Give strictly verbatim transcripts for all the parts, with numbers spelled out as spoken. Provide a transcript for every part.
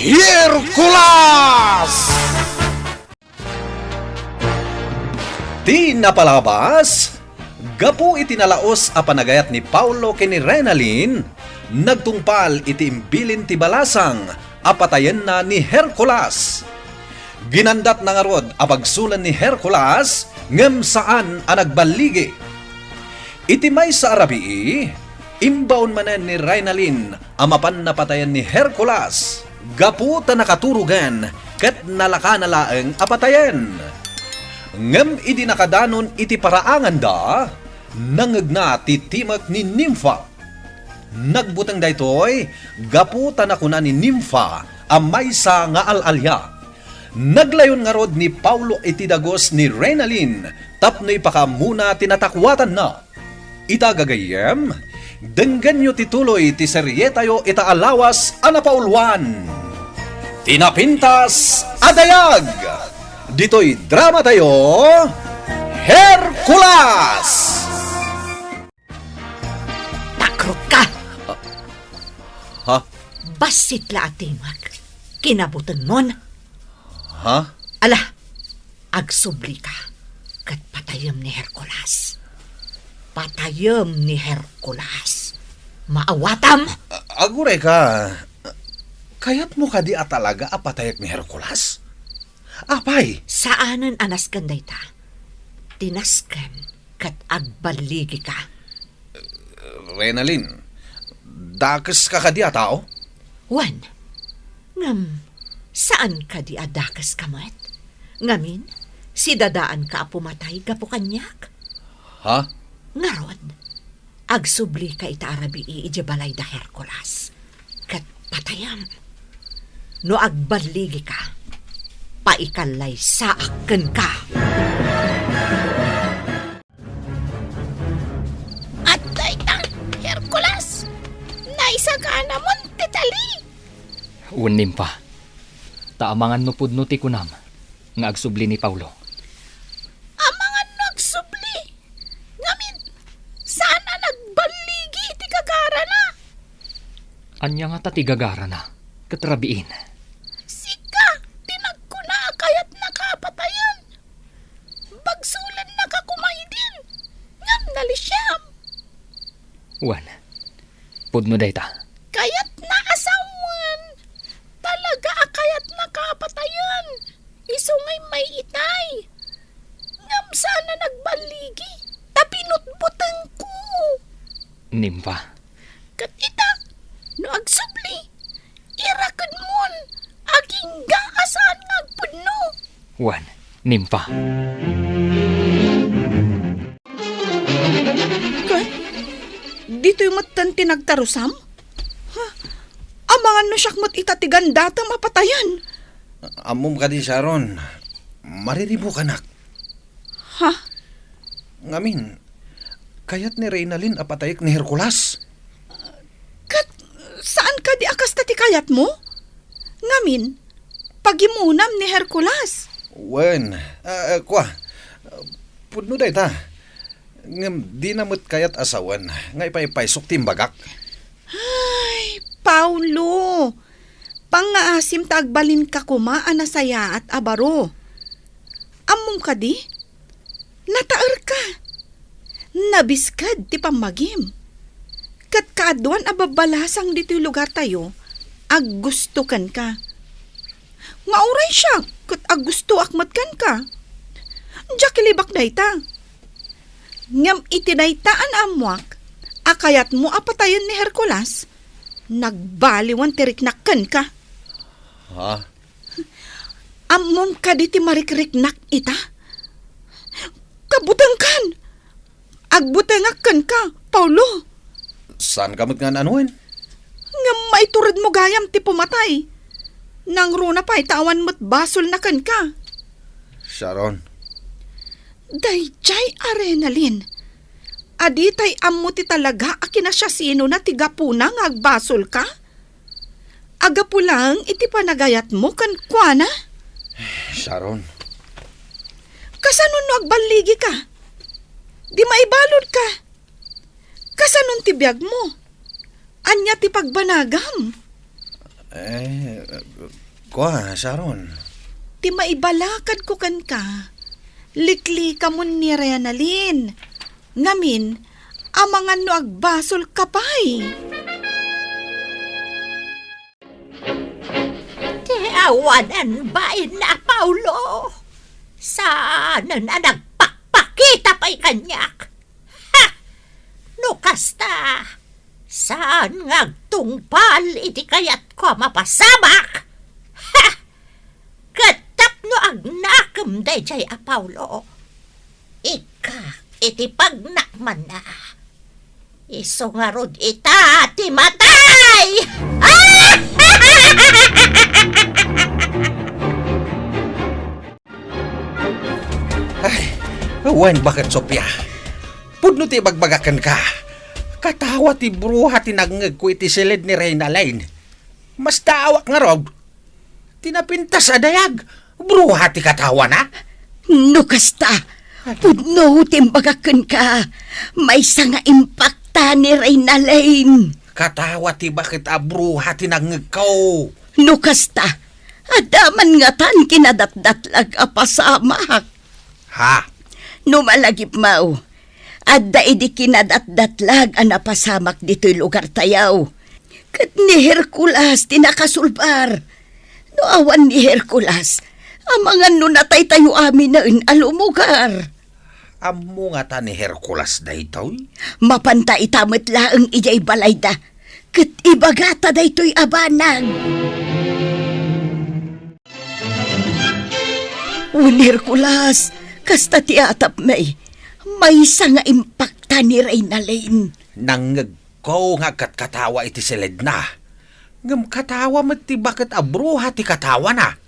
Hercules! Ti napalabas, gapu iti nalaus a panagayat ni Paulo ken ni Renalyn, nagtungpal iti imbilin ti balasang a patayenna ni Hercules. Ginandatna ngarud a bagsolen ni Hercules, ngem saan a nagballigi. Iti maysa a rabii, imbaon manen ni Renalyn a mapanna patayen ni Hercules gapu ta nakaturogen ket nalakana laeng a patayen. Ngem idi nakadanon iti paraanganda, nangngegna ti timek ni Nympha. Nagbuteng daytoy gapu ta nakuna ni Nympha a maysa nga al-alia. Naglayon ngarud ni Paulo iti dagus ni Renalyn tapno ipakaammona ti natakuatanna. Ita gagayyem, denggenyo ti tuloy ti serietayo ita a lawas a napauluan. Ti napintas a dayag! Ditoy dramatayo, Hercules! Takrotka! Ha? Bassit la a timek. Kinabutenmon. Ha? Ala, agsublika ket patayem ni Hercules. Patayem ni Hercules. Maawatam? A-, agurayka, kayatmo kadi a talaga a patayek ni Hercules? Apay? Saanen a nasken dayta. Ti nasken ket agballigika. Renalyn, dakeska kadi a tao? Wen, ngem saan kadi a dakeska met? Ngamin, sidadaanka a pumatay gapu kaniak? Ha? Ngarud, agsublika ita a rabii idiay balay da Hercules, ket patayam. No agballigika, paikallaysaak kenka. Adda ita, Hercules! Naisaganamon ti tali! Wen, Nympha. Ta amangan no pudno ti kunam nga agsubli ni Paulo. Amangan no agsubli. Ngamin, saan a nagballigi iti gagarana. Ania ngata ti gagarana ket rabiin? Sika ti nagkuna a kayatnaka a patayen. Bagsolennaka koma idin, ngem nalisiam. Wen, pudno dayta. Kayatna a sawen. Talaga a kayatnaka a patayen. Isu nga immay itay. Ngem saan a nagballigi, ta binutbutengko. Nympha. Ket ita, no agsubli, irakedmon, agingga a saan nga agpudno. Wen, Nympha. Ket, ditoy metten ti nagtarusam? Ha? Amangan no siak met ita ti gandatem a patayen. Ammom kadi, Sharon, mariribukanak. Ha? Ngamin, kayat ni Reynalyn a patayek ni Hercules. Ket saan kadi a kasta ti kayatmo? Ngamin, pagimunam ni Hercules. Wen, ah, ah, kua, pudno dayta. Ngem dina met kayat a sawen nga ipaypaysok ti imbagak. Ay, Paulo, pangngaasim ta agbalinka koma a nasayaat a baro. Ammom kadi? Nataerka. Nabisked ti pammagim. Ket kaaduan a babbalasang ditoy lugartayo, aggusto kenka. Nga uray siak ket aggustoak met kenka. Diak ilibak dayta. Ngem iti dayta a naammoak a kayatmo a patayen ni Hercules, nagbaliwen ti riknak kenka. Ha? Ammom kadi ti marikriknak ita? Kabutengkan! Agbutengak kenka, Paulo. Saanka met nga naan wen? Ngem maituredmo gayam ti pumatay. Nangruna pay ta awan met basolna kenka. Sharon. Daydiay a Reynalyn, a ditay ammo ti talaga a kinasiasinona ti gapuna nga agbasolka? Agapu laeng iti panagayatmo kenkuana? Sharon. Kasano no agballigika? Di maibaludka. Kasanon ti biagmo? Ania ti pagbanagam? Eh, kua, Sharon. Ti maibalakadko kenka, liklikamon ni Renalyn. Ngamin, amangan no agbasolka pay. Ti awanan bain a Paolo, saanen a nagpakpakita pay kaniak. Ha! No kasta, saan nga agtungpal iti kayatko a mapasamak. Ha! Ket tapno agnakem daydiay a Paolo, ikka iti pagnakmanna. Isu ngarud ita ti matay! Ay, wen, baket, Sofia. Pudno ti ibagbagak kenka. Katawa ti bruha ti nangngegko iti siled ni Reynalyn. Masdaawak ngarud. Ti napintas a dayag, bruha ti katawana? No kasta, pudno ti imbagak kenka, maysa nga impakta ni Reynalyn. Katawa ti baket a bruha ti nangngegko. No kasta, adda man ngatan kinadatdatlag a pasamak. Ha? No malagipmo, adda idi kinadatdatlag a napasamak ditoy lugartayo. Ket ni Hercules ti nakasulbar. No awan ni Hercules, amangan no nataytayo aminen a lumugar. Ammo ngata ni Hercules daytoy? Mapanta ita met laeng idiay balayda, ket ibagata daytoy a banag. Wen, Hercules, kasta ti atapmi, maysa nga impakta ni Reynalyn. Nangngegko nga agkatkatawa iti siledna. Ngem katawa met ti baket a bruha ti katawana.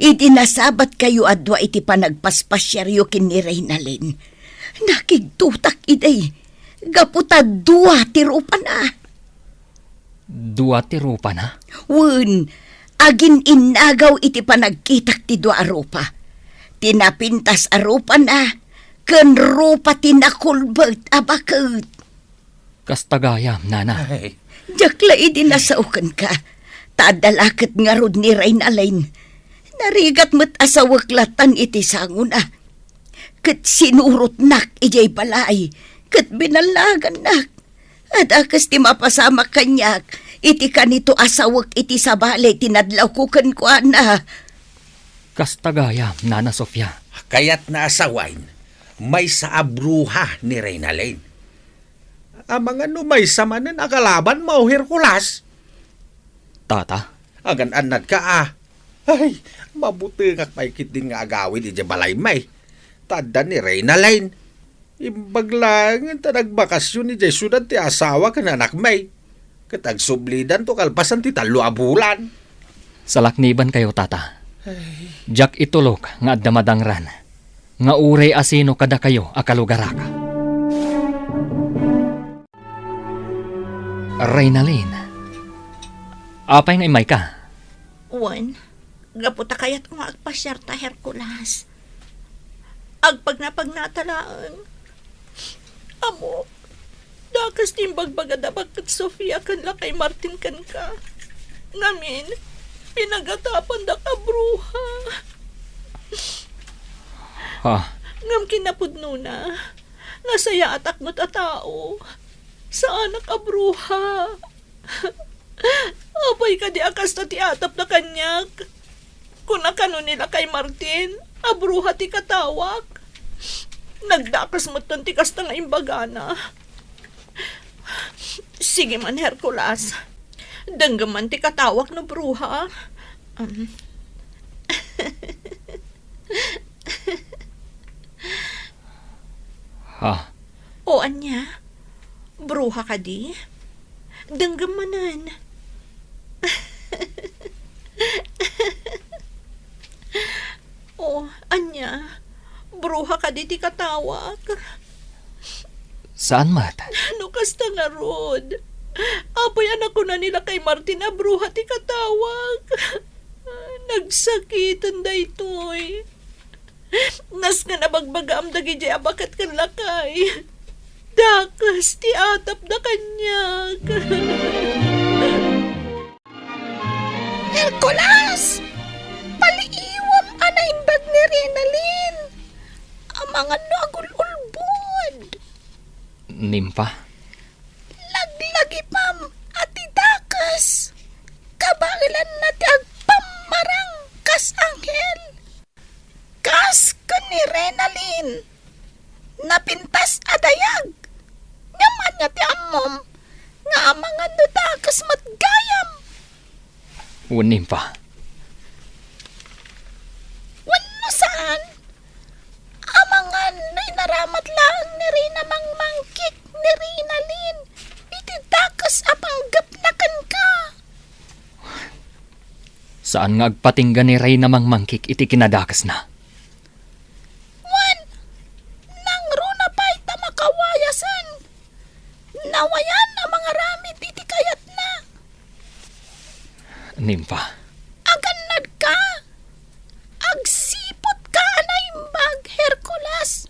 Idi nasabatkayo a dua iti panagpaspasiaryo ken ni Reynalyn, nakigtotak idi gapu ta dua ti rupana. Dua ti rupana? Wen, agin-innagaw iti panagkitak ti dua a rupa. Ti napintas a rupana ken rupa ti nakulbet a baket. Kasta gayam, nana. Ay. Diak la idi nasao kenka. Ta adda la ket ngarud ni Reynalyn. Narigat met a sawek latan iti sangona. Ket sinurotnak idiay balay, ket binallagannak. Adakes ti mapasamak kaniak iti kanito a sawek iti sabali ti nadlawko kenkuana. Kasta gayam, Nana Sofia. Kayatna a sawen, maysa a bruha ni Reynalyn. Amangan no maysa manen a kalabanmo, Hercules. Tata? Agan-annadka a. Ay, mabutengak pay ketdin nga agawid idiay balaymi. Ta adda ni Reynalyn. Imbag laengen ta nagbakasyon idiay siudad ti asawa ken anakmi. Ket agsublidanto kalpasan ti tallo a bulan. Salaknibankayo, Tata. Ay. Diak itulok nga adda madangran nga uray asino kadakayo a kalugarak. Reynalyn, apay nga immayka? Wen, gapu ta kayatko nga agpasiarta, Hercules. Agpagnapagnata laeng. Ammok, dakes ti imbagbagada baket Sofia ken lakay Martin kenka. Ngamin, pinagatapandak a bruha. Ha? Ngem kinapudnona, nasayaatak met a tao. Saanak a bruha. Apay kadi a kasta ti atapna kaniak? Kuna kano ni lakay Martin a bruha ti katawak. Nagdakes metten ti kasta nga imbagana. Sige man, Hercules. Denggem man ti katawak no bruha. Um. Ha? O, ania? Bruha kadi? Denggem manen. O, ania? Bruha kadi ti katawak? Saan met? No kasta ngarud, apay a nakuna ni lakay Martin a bruha ti katawak? Nagsakiten daytoy. Nasken a bagbagaam dagidiay a baket ken lakay. Dakes ti atapda kaniak. Kulas! Paliiwem a naimbag ni Renalyn. Amangan no agul-ulbod. Nimpa. Laglagipem a ti dakes. Kabaelanna ti agpammarang kas anghel. Kas ken ni Renalyn, napintas a dayag. Ngem ania ti ammom nga amangan no dakes met gayam? Wenno saan, amangan no inaramat laeng ni Reyna Mangmangkik ni Renalyn iti dakes a panggepna kenka. Saan nga agpatingga ni Reyna Mangmangkik iti kinadakesna. Wen, nangruna pay ta makawayasen. Nawayan a mangaramid iti kayatna. Nimpa. Agannadka. Agsiputka a naimbag, Hercules.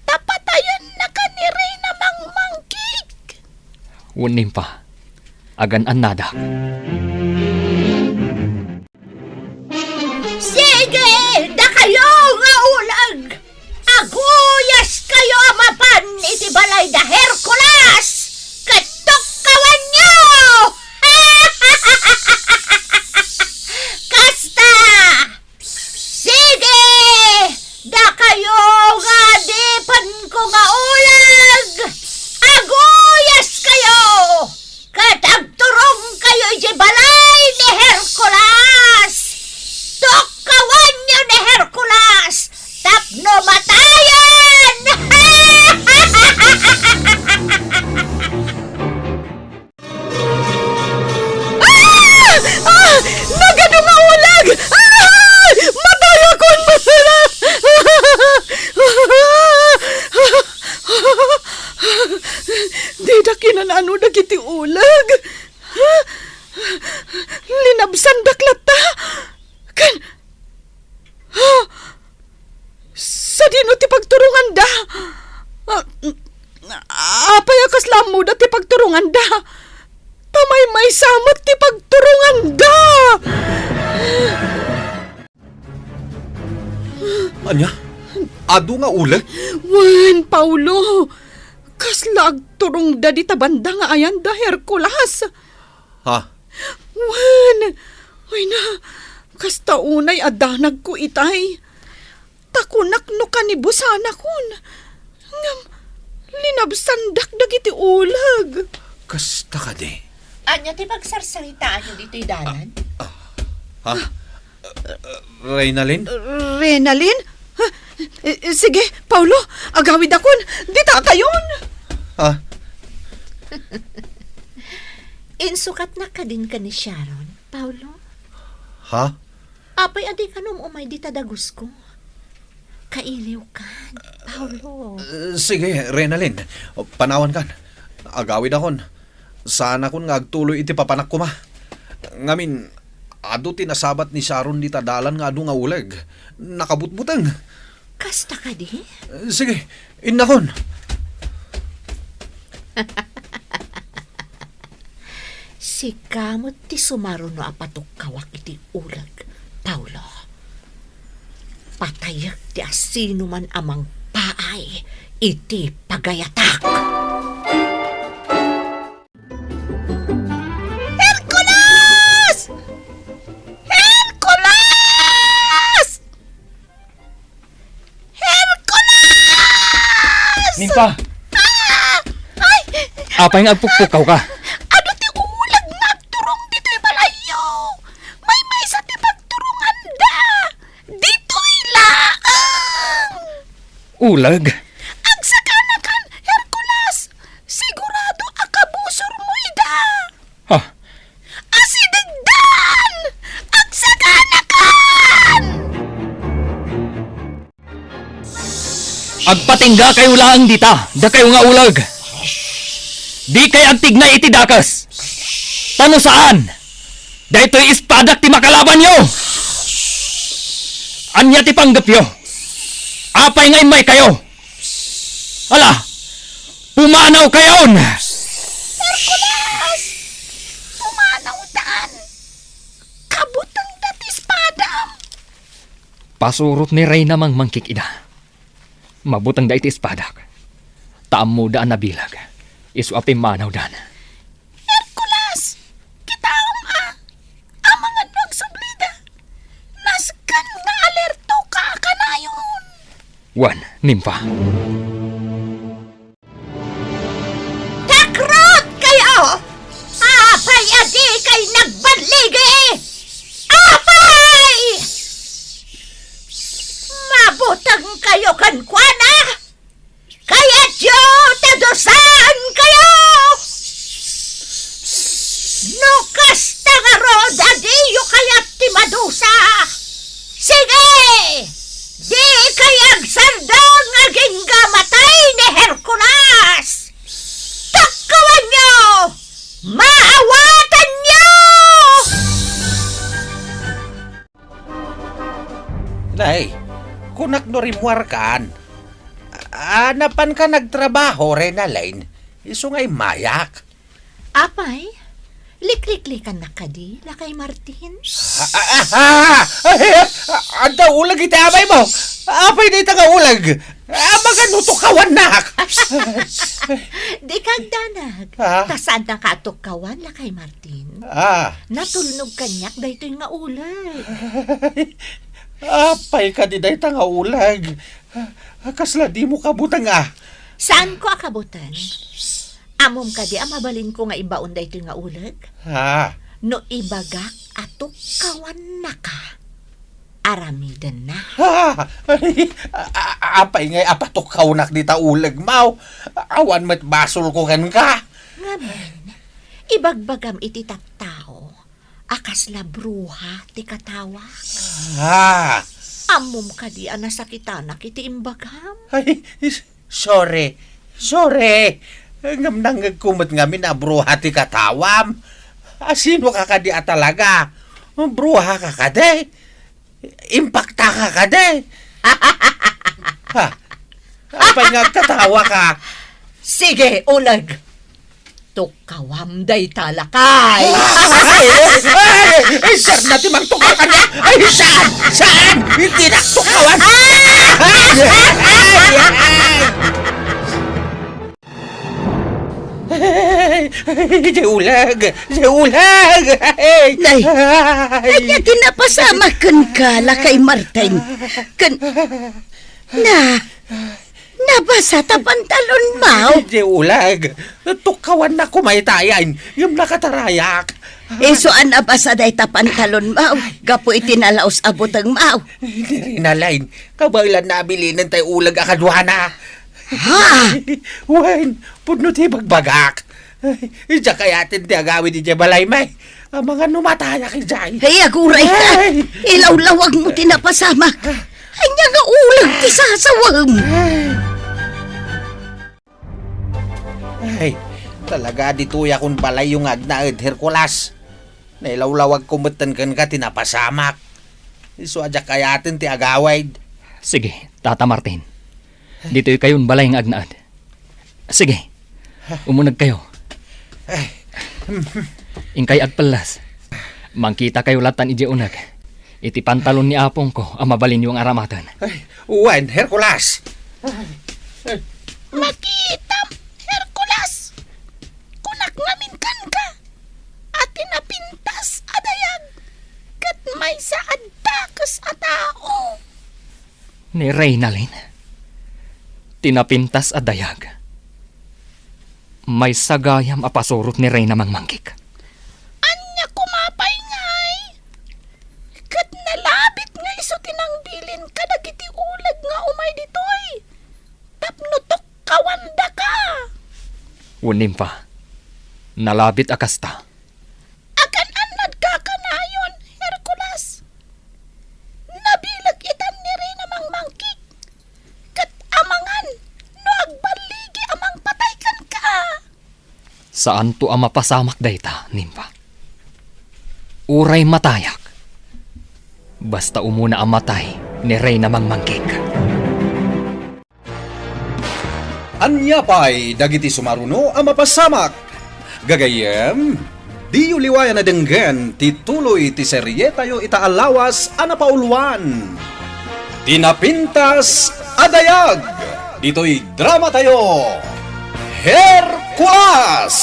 Ta patayennaka ni Reyna Mangmangkik. Wenno, Nimpa, agan-annadak. Sige, dakayo nga uleg! Aguyaskayo a mapan iti balay da Hercules! Ket tukkawanyo! Kasta! Sige! Dakayo nga adipenko nga uleg! Aguyaskayo! Ket agturongkayo idiay balay ni Hercules! Tukkawanyo ni Hercules tapno matayen! Ah! Ah! Nagadu nga uleg! Ah! Matayakon! Dida kinan-ano dagiti uleg? Linabsandak latta? Ken, ha? Sadino ti pagturonganda? Ah, apay a kasla ammoda ti pagturonganda? Ta maymaysa met ti pagturonganda! Ania? Adu nga uleg? Wen, Paolo. Kasla agturongda dita banda nga ayan da Hercules. Ha? Wen, ay na, kasta unay a danagko itay. Ta kunak no kanibusanakon. Ngem linabsandak dagiti uleg. Kasta kadi? Ania ti pagsarsaritaanyo ditoy dalan? Ah, ah. Ha? Renalyn? Renalyn? Ha? Eh, eh, sige, Paolo, agawidakon. Ditakayon! Ha? Insukatnak kadin ken ni Sharon, Paolo? Ha? Apay a dika um-umay dita dagusko? Kailiwkan, Paolo. Eh, sige, Renalyn. Panawankan. Agawidakon. Saanakon nga agtuloy iti papanak koma. Ngamin, adu ti nasabat ni Sharon dita dalan nga adu nga uleg. Nakabutbuteng. Kasta kadi? Sige, innakon. Sika met ti sumaruno a patukkawak iti uleg, Paolo. Patayek ti asinoman a mangpaay iti pagayatak. Hercules! Hercules! Hercules! Nimpa! Ah! Ay! Apay nga agpukpukawka? Adu ti uleg nga agturong ditoy balayyo. Maymaysa ti pagturonganda. Ditoy laeng. Uleg? Agsakanakan, Hercules! Sigurado a kabusormo ida! Ha? Asidegdan! Agsakanakan! Agpatinggakayo laeng dita, dakayo nga uleg! Dikay agtignay iti dakes! Ta no saan, daytoy espadak ti makalabanyo! Ania ti panggepyo? Apay nga immaykayo? Ala, pumanawkayon! Hercules! Pumanawtan! Asurot ni Reyna Mangmangkik ida. Mabutengda iti espadak. Ta ammoda a nabileg. Isu a pimmanawdan. Hercules! Kitaem a, amangan no agsublida. Nasken nga alerto ka a kanayon. Wen, Nimfa. Takrot kayo! Apay a di kay nagballigi? Apay! Mabuteng kayo kenkuana? Kayatyo ta dusaan kayo! No kasta ngarud a diyo kayat ti madusa, sige! Di kay agsardeng agingga matay ni Hercules! Tukkawanyo! Maawatanyo! Nay, kunak no rimmuarkan. A, napanka nagtrabaho, Reyna Lane. Isu nga immayak. Apay, likliklikannak kadi, Lakay Martin? A, a, a, a, ay, a, adda uleg iti amaymo. Apay dayta nga uleg? Amangan no tukkawannak. Di kagdanag. Ah? Ta saannaka a tukkawan, Lakay Martin. Ah. Natulnog kaniak daytoy nga uleg. Apay kadi dayta nga uleg? Kasla dimo kabuteng a? Saanko a kabuteng? Ammom kadi a mabalinko nga ibaon daytoy nga uleg? Ha? No ibagak a tukkawannaka, aramidenna. Ha? Ay, a-, a-, apay ngay a patukkawnak dita ulegmo? Awan met basolko kenka. Ngamin, ibagbagam iti tattao a kasla bruha ti katawak. Ah. Ammom kadi a nasakitanak iti imbagam? Ay, s-, sorry. Sorry. Ngem nangngegko met ngamin a bruha ti katawam. A, sino ka kadi a talaga? Bruha ka kadi? Impakta ka kadi? Ha? Apay nga agkatawa ka? Sige, uleg. Tukkawam dayta, lakay. Ay, ay, ay, ay, sir, na ti mangtukka kaniak. Ay, saan? Saan? Hindi na tukkawan. Ay, ay, ay. Ay, ay, ay, uleg! Ay, uleg! Ay, Nay, ay. Ania ti napasamak kenka, Lakay Martin? Ken, na, nabasa ta pantalonmo? Ay, uleg! Tukkawannak koma itayan, ngem nakatarayak. Isu a nabasa dayta pantalonmo, gapu iti nalaus a butengmo. Ni Reyna Lane, kabaelanna a bilinen tay uleg a kaduana. Ha? Wen, pudno ti ibagbagak. Ay, diak kayaten ti agawid idiay balaymi. Amangan no matayak idiay. Ay, aguray ka. Ay. Ilawlawagmo ti napasamak. Ania nga uleg ti sasawem? Ay. Ay, talaga ditoy akon balayyo nga agnaed, Hercules. Nailawlawagko metten kenka ti napasamak. Isu a diak kayaten ti agawid. Sige, Tata Martin. Ditoy kayon balay nga agnaed. Sige, umuneg kayo. Ay. Inkay agpellas. Mangkita kayo latan idiay uneg. Iti pantalon ni apongko a mabalinyo nga aramaten. Ay, wen, Hercules. Ay, ay. Makitam, Hercules! Kunak ngamin kenka a ti napintas a dayag ket maysa a dakes a tao. Ni Reyna Lane, ti napintas a dayag, maysa gayam a pasurot ni Reyna Mangmangkik. Ania koma pay ngay? Ket nalabit nga isu ti nangbilin kadagiti uleg nga umay ditoy tapno tukkawandaka. Wen, Nimfa, nalabit a kasta. Akan-annadka kanayon, Hercules. Nabileg itan ni Reyna Mangmangkik, ket amangan no agballigi a mangpatay kenka. Saanto a mapasamak dayta, Nimfa. Uray matayak, basta umuna a matay ni Reyna Mangmangkik. Ania pay dagiti sumaruno a mapasamak? Gagayyem, diyo liwayan a denggen ti tuloy ti serietayo ita a lawas a napauluan. Ti napintas a dayag ditoy drama tayo, Hercules!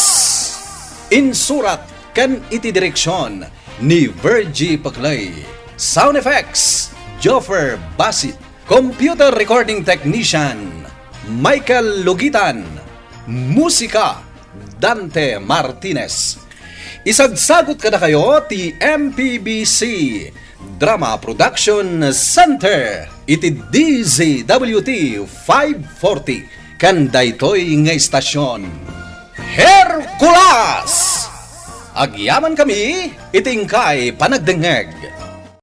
Insurat ken iti direksyon ni Virgie Paclay. Sound effects, Joffer Basit. Computer recording technician, Michael Lugitan. Musika, Dante Martinez. Isagsagut kadakayo ti M P B C Drama Production Center iti D Z W T five forty ken daytoy nga istasyon, Hercules! Agyaman kami iti inkay panagdengngeg.